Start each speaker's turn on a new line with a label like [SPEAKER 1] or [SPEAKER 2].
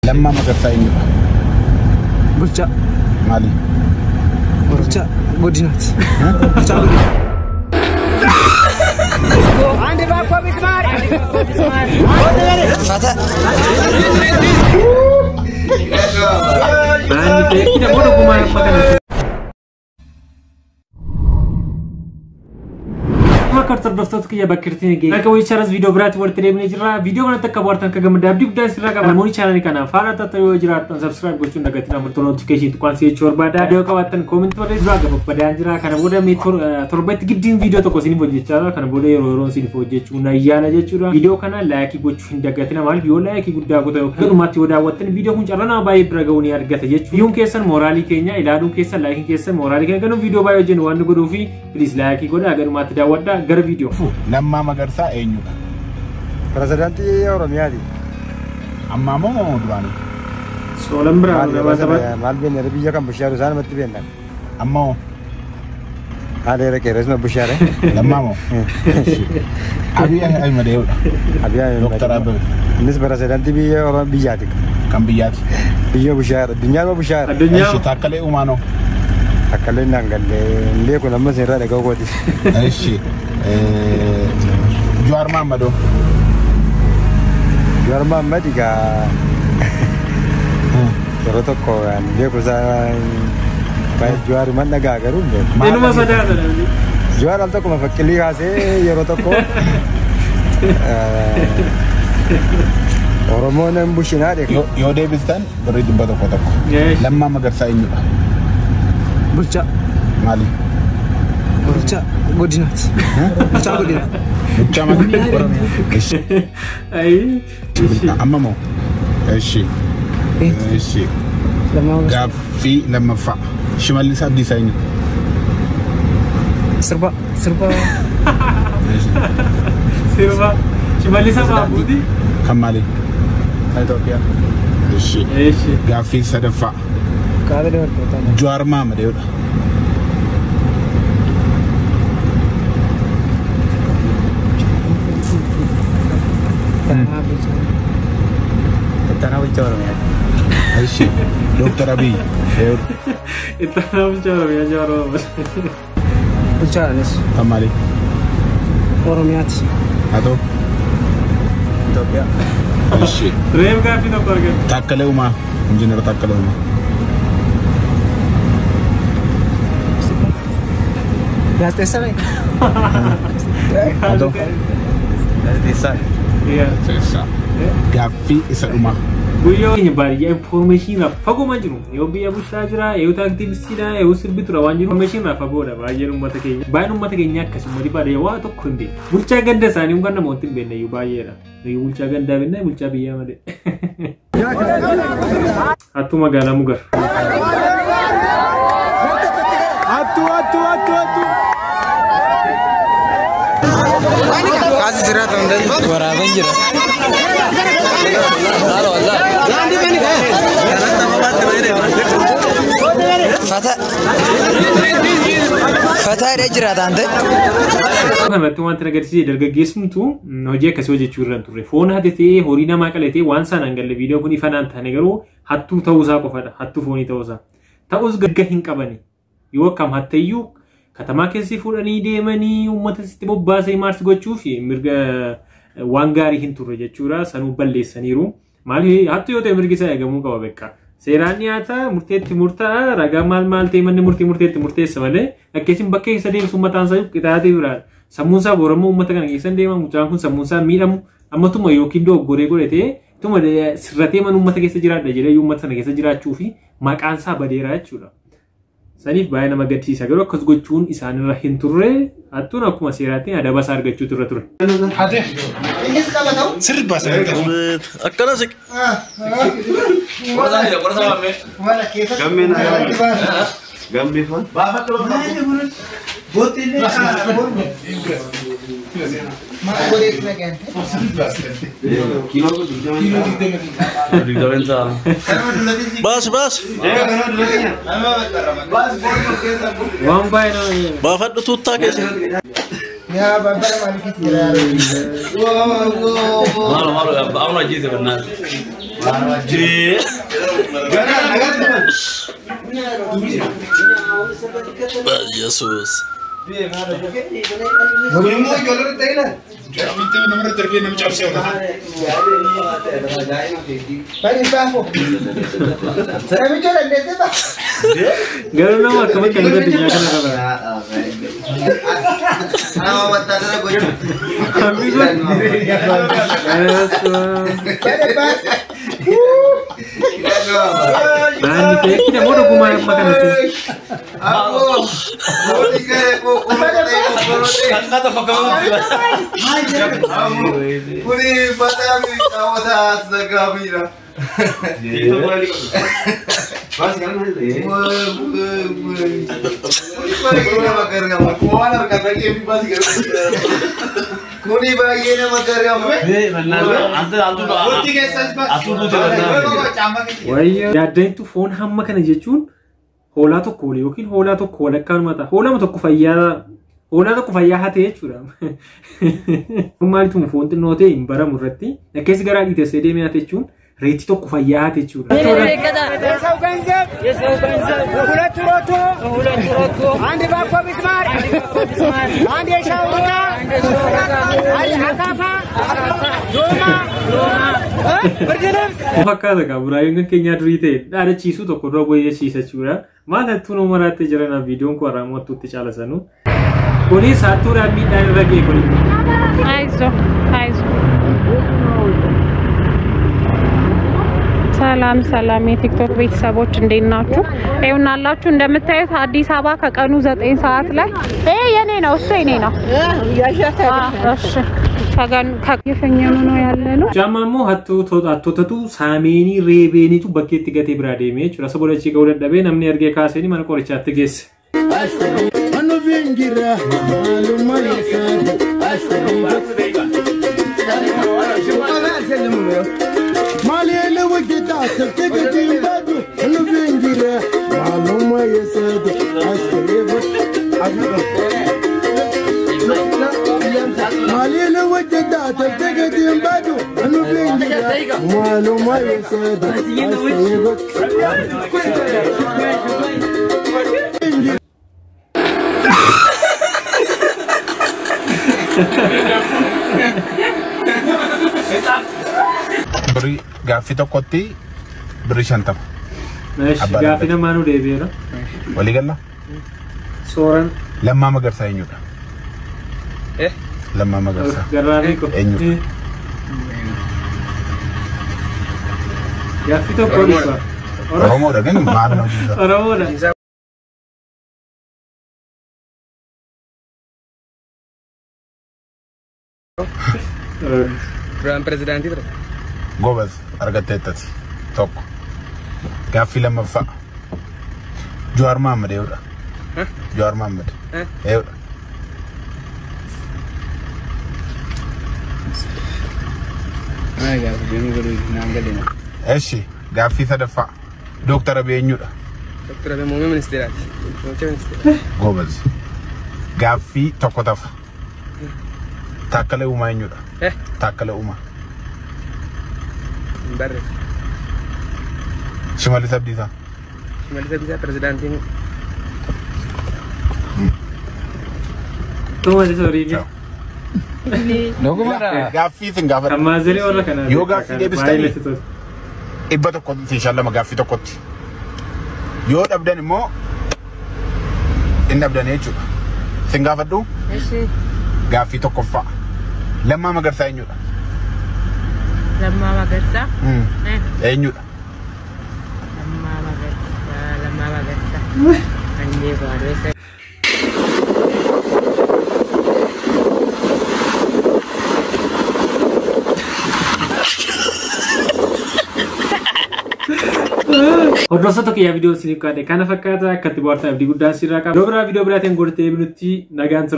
[SPEAKER 1] Lammaa Magarsaa eenyudha?
[SPEAKER 2] Bulchaa.
[SPEAKER 1] Maali?
[SPEAKER 2] Bulchaa godinaati. Bulchaa godinaati.
[SPEAKER 3] Baanni feekii namoota gumaa amma kana. Akka hordoftoota kiyya bakka irratti ni Akka wayii chaanas viidiyoo biraatti walitti deemnee jirra. Viidiyoo kanatti akka bohaartan akka gammadda abdii guddaa sirraa qaba. Namoonni chaanalii kanaaf haala tattoo yoo jiraattan subscribe gochuun dagatiin amartoo notification tuqaan si jechuu barbaada. Viidiyoo qabaattan comment barreessu dura gabaabadaan jira. Kana booda mee torbatti giddiin viidiyoo tokko isiniif hojjechaa jira. Kana booda yeroo yeroon isiniif hojjechuu na yaala jechuudha. Viidiyoo kana like gochuu hin dagatina. Maaliif yoo like guddaa goota yookiin dhumaatti yoo daawwattan viidiyoo kun carraa nama baay'ee bira ga'uu ni argata jechuudha. Viiyuun keessan mooraalii keenya ilaaluun keessan like keessan mooraalii keenya ganuun viidiyoo baay'ee hojjennu waan nu godhuufi please like godhaa galumaatti daawwadhaa gara viidiyoo.
[SPEAKER 1] Lammaa Magarsaa eenyudha?
[SPEAKER 4] Pirezidaantii Oromiyaati.
[SPEAKER 1] Ammaa moo duraanii?
[SPEAKER 3] Soolan biraa nama
[SPEAKER 4] Maal beekna biyya kan bushaaru isaan namatti beekna.
[SPEAKER 1] Amma hoo?
[SPEAKER 4] Haala qeerransa bushaare.
[SPEAKER 1] Lammaa moo? Abiy Ahmed eenyudha?
[SPEAKER 4] Abiy Ahmed.
[SPEAKER 1] Dooktar Abiy.
[SPEAKER 4] Innis pirezidaantii biyya Oromiyaa biyyaati.
[SPEAKER 1] Kan biyyaati.
[SPEAKER 4] Biyya bushaare addunyaa bushaare.
[SPEAKER 3] Addunyaa.
[SPEAKER 1] Eshi Taakkalee Uumaanoo?
[SPEAKER 4] Taakkalee naan galle hin beeku amma seerraa dhaga'u kooti.
[SPEAKER 1] Eshi Jawaar Mohammadoo?
[SPEAKER 4] Jawaar Mohammad egaa yeroo tokko ani beeku isaa baay'ee Jawaar man dhagaa garuu hin beeku.
[SPEAKER 3] Inuma sodaata.
[SPEAKER 4] Jawaar al tokkuma fakkilii kaasee yeroo tokko Oromoon hin bushinaa dheeku.
[SPEAKER 1] Yoo deebistan birrii 100 tokko. Lammaa Magarsaa eenyudha?
[SPEAKER 2] Bulchaa.
[SPEAKER 1] Maali?
[SPEAKER 2] Bulchaa godinaati. Bulchaa godinaati.
[SPEAKER 1] Bulchaa maali? Amma moo? Eshi. Eshi. Gaaffii lammaffaa. Shimallis Abdiisaa eenyudha?
[SPEAKER 2] Sirba. Sirba.
[SPEAKER 3] Sirba. Shimallis Abdiisaa.
[SPEAKER 1] Kan maali?
[SPEAKER 4] Kan Itoophiyaa.
[SPEAKER 1] Eshi.
[SPEAKER 3] Eshi.
[SPEAKER 1] Gaaffii sadaffaa. Jawaar Mohammad eenyudha?
[SPEAKER 4] Ittaanaa bulchaa Oromiyaa.
[SPEAKER 1] Eshi. Dooktar Abiy.
[SPEAKER 3] Ittaanaa bulchaa Oromiyaa Jawaar Mohammad.
[SPEAKER 2] Bulchaa anis.
[SPEAKER 1] Kan maali?
[SPEAKER 2] Oromiyaati.
[SPEAKER 1] Haa ta'u.
[SPEAKER 4] Itoophiyaa.
[SPEAKER 1] Eshi.
[SPEAKER 3] Reef gaaffii tokko argate.
[SPEAKER 1] Taakkalee Uumaa. Injiinar Taakkalee Uumaa.
[SPEAKER 2] Gaazexeessaa mee?
[SPEAKER 1] Haa ta'u.
[SPEAKER 4] Gaazexeessaa.
[SPEAKER 1] Gaazexeessaa. Gaaffii isa dhumaa.
[SPEAKER 3] Guyyoo keenya baadiyyaa infoormeeshinii irraa fagoo maan jiru. Yoo biyya bulchaa jira, yoo aktiivistiidha, yoo sirbitura waan jiru. Infoormeeshinii irraa fagoodha baay'een uummata keenya. Baay'een uummata keenya akkasuma baadiyyaa waa tokko hin beeku. Bulchaa ganda isaanii kun namooti hin beekne iyyuu baay'eedha. Yoo bulchaa gandaa beekna bulchaa biyyaa malee. Hattuu magaalaa Mugar.
[SPEAKER 4] Hattuu hattuu hattuu hattuu.
[SPEAKER 5] Waraaban jira. Fataa irra jira taante.
[SPEAKER 3] Kanarratti wanti na agarsiise dargaggeessumtu hojii akkasii hojjechuu irra hin turre. Foon hatatee horii namaa qalatee waan sanaan galle viidiyoo kun ifa naan taane garuu hattuu ta'uusaa qofadha. Hattuu foonii ta'uusaa. Ta'us gagga hin qabani. Yoo akkam hatteeyyuu katamaa keessi fuudhanii deemanii uummata sitti bobbaasanii maarsi gochuuf mirga waan gaarii hin turre jechuudha. Sanuu balleessaniiru. Maaliif hattuu yoo ta'e mirgi isaa eegamuu qaba beekaa. Seeraan dhiyaata murteetti murtaa'a ragaa maal maal ta'e manni murtii murteetti murteessa malee akkeessiin bakka keessa deemsu mataan isaa qixaatee biraadha. Sammuun isaa boorammoo uummata kana keessa deema mucaan kun sammuun isaa miidhamu ammatuma yookiin dogoggoree godhatee tuma sirratee mana uummata keessa jiraadha jedhee uummata sana keessa jiraachuu fi maqaan isaa badeera jechuudha. Saniif baay'ee nama gaddisiisa garuu akkas gochuun isaanirra hin turre hattuun akkuma seeraatti adaba isaa argachuu turre ture.
[SPEAKER 5] Akkana siq. Baas baas.
[SPEAKER 3] Waan baay'ee nama
[SPEAKER 5] Baafadhu tuuttaa keessa.
[SPEAKER 6] Maalo maalo amma ajjeese bannaati.
[SPEAKER 5] በኢየሱስ
[SPEAKER 3] Garuu nama akkam akka inni addunyaa kana irra bara. Maanni feekii namoota ogummaa amma kanatti. Wayyo yaaddanitu foon hamma kana jechuun hoolaa tokko olii yookiin hoolaa tokko walakkaanuma ta'a. Hoolama tokko fayyaa hoolaa tokko fayyaa hatee jechuudha. Maalitu foon xinnoo ta'e hin baramu irratti akkeessi garaa dhiitessee deemee hate jechuun reetii tokko fayyaa hate jechuudha.
[SPEAKER 2] የሰው ገንዘብ ሁለት ሮቶ አንድ ባኮ ቢስማር አንድ የሻውርቃ አካፋ ዶማ ብርድ ልብስ
[SPEAKER 3] Fakkaata qaba buraayyuun kan keenyaa durii ta'e dhaadachiisuu tokko dura bu'ee jechiisa jechuudha. Maal hattuu nama maraattee jiran viidiyoon kun har'aa hattuutti caalasanu. Kunis hattuudhaan miidhaan irra ga'e kun.
[SPEAKER 6] አይዞህ አይዞህ። ሰላም ሰላም የቲክቶክ ቤተሰቦች እንዴት ናችሁ? ይኸውና አላችሁ እንደምታዩት አዲስ አበባ ከቀኑ 9 ሰዓት ላይ ይሄ የኔ ነው፣ እሱ የኔ ነው። እሺ ከየሸኘኑ ነው ያለ ነው።
[SPEAKER 3] Mucaan immoo hattootatu saameenii reebeeniitu bakkeetti gatee biraa deemee jechuudha. Isa booda achii ga'uu dadhabee namni argee kaaseenii mana qorichaatti geesse.
[SPEAKER 1] Birrii gaaffii tokkotti birrii 50.
[SPEAKER 3] Eshi gaaffii namaa nu deebi'eera.
[SPEAKER 1] Walii galla?
[SPEAKER 3] Sooran.
[SPEAKER 1] Lammaa Magarsaa eenyudha? Lammaa Magarsaa.
[SPEAKER 3] Garraamii ko.
[SPEAKER 1] Eenyudha?
[SPEAKER 3] Gaaffii tokko dhufa.
[SPEAKER 1] Oromoodha gani maal hojii isaa?
[SPEAKER 3] Oromoodha.
[SPEAKER 2] Duraan pirezidaantii ture.
[SPEAKER 1] Gobaz argatteettati tokko. Gaaffii lammaffaa. Jawaar Mohaammed eenyudha? Jawaar Mohaammed eenyudha? Eshi gaaffii sadaffaa. Dooktar Abiy eenyudha?
[SPEAKER 2] Dooktar Abiy muummee ministeeraati. Muummicha ministeera.
[SPEAKER 1] Gobaz. Gaaffii tokko tafa. Taakkalee Uumaa eenyudha? Taakkalee Uumaa.
[SPEAKER 2] Hin barreessu.
[SPEAKER 1] Shimallis Abdiisaa.
[SPEAKER 2] Shimallis Abdiisaa pirezidaantiin.
[SPEAKER 3] Tuma sorii.
[SPEAKER 1] Gaaffii isin gaafadha.
[SPEAKER 3] Ammaazilii warra kanaa.
[SPEAKER 1] Yoo gaaffii deebistanii 100 isin shallama gaaffii tokkotti. Yoo dhabdan immoo hin dhabdan jechuudha. Isin gaafadhu gaaffii tokkoffaa. Lammaa Magarsaa eenyudha?
[SPEAKER 7] Lammaa Magarsaa.
[SPEAKER 1] Eenyudha?
[SPEAKER 7] Lammaa Magarsaa. Lammaa Magarsaa. Kan beeku.
[SPEAKER 3] Hordoftoota kiyyaa viidiyoo isiniif kaa'e kana fakkaata akka itti bohaartan abdii guddaan sirraa qaba. Yeroo biraa viidiyoo biraatiin godhatee nutti nagaan tura.